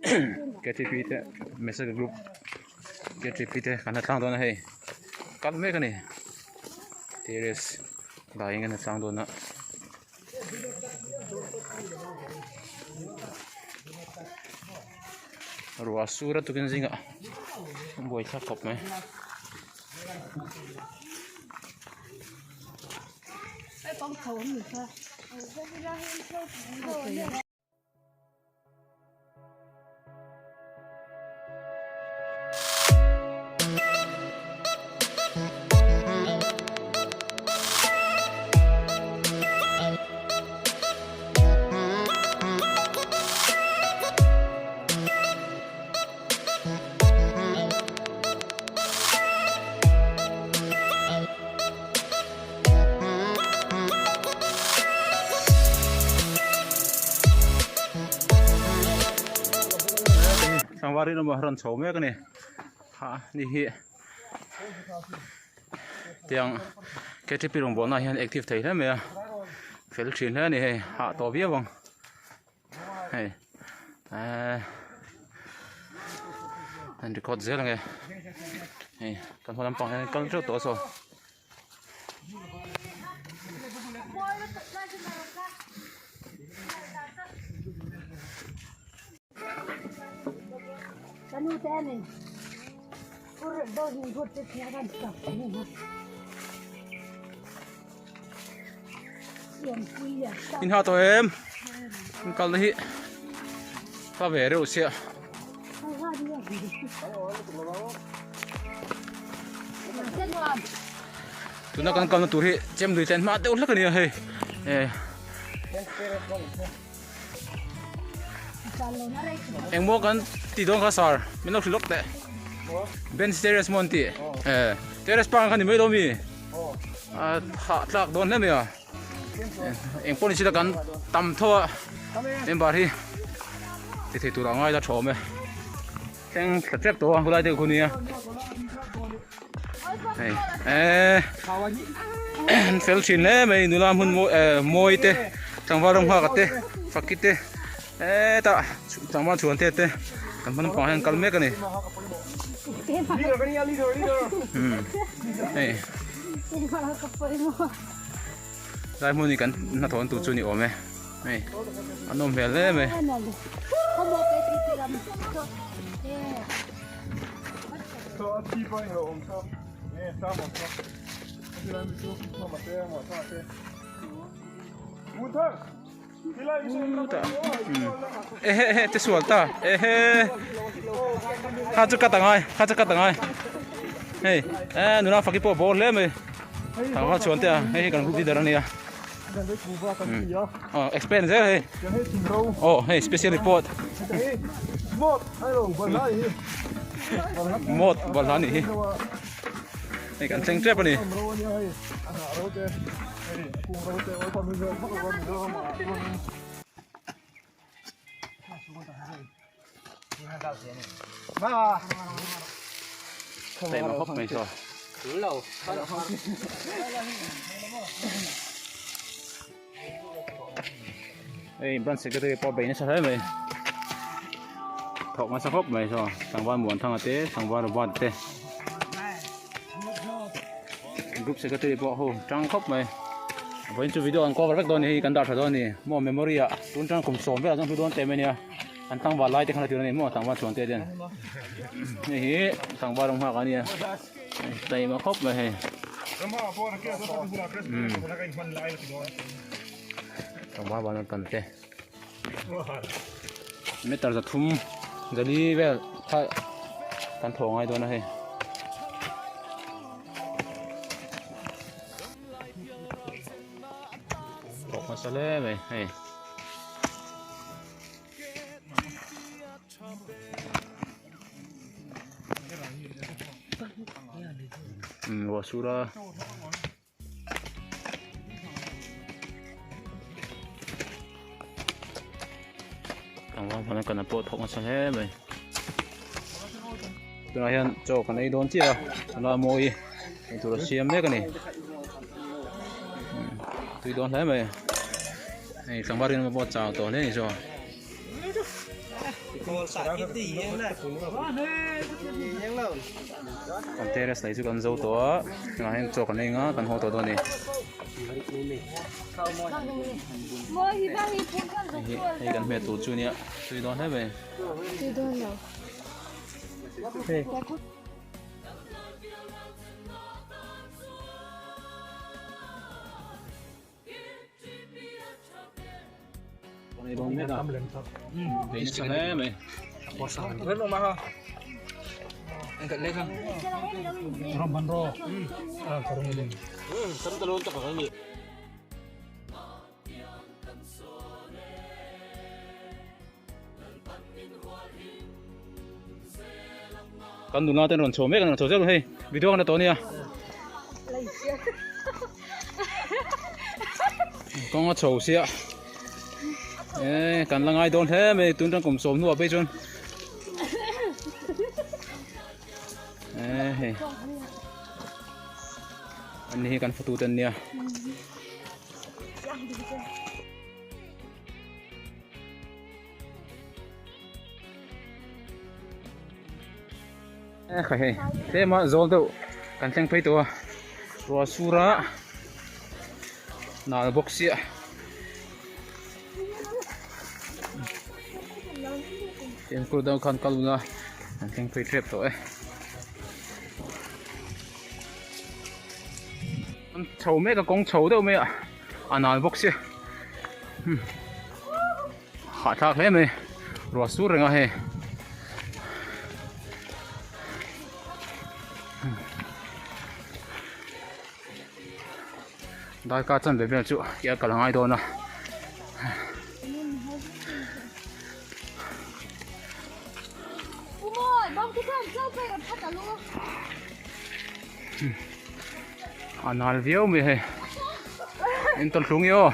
Ktp te message group ktp te kan la tlang dawn a hei kal mek a ni terrace laiin kan la tlang dawn a. Ruah sur a tukin zingah a buaithlak khawp mai. Tlangval rinawm a rawn chho mek a ni ha ni hi tiang ktp rawngbawlna ah hian active thei hle mai a fel thin hle a ni hei hah tawh viau ang. Hei ehh an record zel ange hei kan hma lampang hian kal teuh tawh a saw. In ha tawh em in kalna hi ka ve reuh sia tuna kan kalna tur hi chem lui tlen hma deuh hlek a ni a hei eh Engmaw kan ti dawn kha sir min lo hrilh lawk teh bench terrace maw an tih eh terrace park ang kha ni mai lo mi a thah tlak dawn hle mai a eng pawh ni sila kan tam tho a member hi ti thei tur a ngai la tha awm e thleng thla tep tawh a khulai deuh khu nia hei eh an fel thin hle mai nula hmun mawi eh mawi te tlangval ram nghak te faki te hetah tlangval chhuan te te kan hma lampangah hian an kal mek a ni umm hei lai hmun hi kan hnathawh na tur chu a ni awm e hei a nawm hmel hle mai. Ehe ehe te sual ta ehe kha chu cut angai kha chu cut angai hei eh nula faki pawh bawr hle mai thangva chuan te a hei hi kan group leader ania oh explain zel hei oh hei special report mot balhla nih hi hei kan thleng tep ani. Taima khawp mai saw. Hei branch secretary pawh bei nasa hle mai. Thawk nasa khawp mai saw. Tlangval Muanthanga te Tlangval Robert te. Group secretary pawh ho tang khawp mai. Vawiin chu video an cover vek dawn a ni hei kan dah tha dawn a ni maw memory ah tun tang kum sawm velah chuan hlu dawn teh mai a nia an tlangval lai te khan a tir a ni maw tlangval chuan te ten hei hi tlangval rawng nghak a nia taima khawp mai hei tlangval van an tan te meter zathum zali vel kha kan thaw ngai dawn a hei. Thawk hmasa hle mai hei. Ruah sur a. Tlangval hmana kan pawh thawk nasa hle mai. Tunah hian chaw kan ei dawn chiah a chula mawi ei tur a siam mek a ni. Tui dawn hle mai. Hei tlangval rinawm pawh a chau tawh hle a ni chaw. Kan terrace lei chu kan zo tawh a tunah hian chaw kan ei ang a kan haw tawh dawn a ni. Hei kan hmeh tur chu nia tui dawn hle mai. Tui dawn lo. Hei. Kan nula ten rawn chho mek an rawn chho zel hei video an la tawh ania kawng a chho sia e kan la ngai dawn hle mai tun tang kum sawm hnuah phei chuan e hei an ni hi kan fatu te an nia. Kha hei tlema zawl deuh kan thleng phei tawh a ruah sur a nal bawk sia fimkhur deuh khan kal ula kan thleng phei tep tawh e chho mek a kawng chho deuh mai a. A nal bawk sia hahthlak hle mai ruah sur reng a hei daika chan ve vel chu kia kal a ngai dawn a. A nal viau mai hei. En tawlh hlung i aw.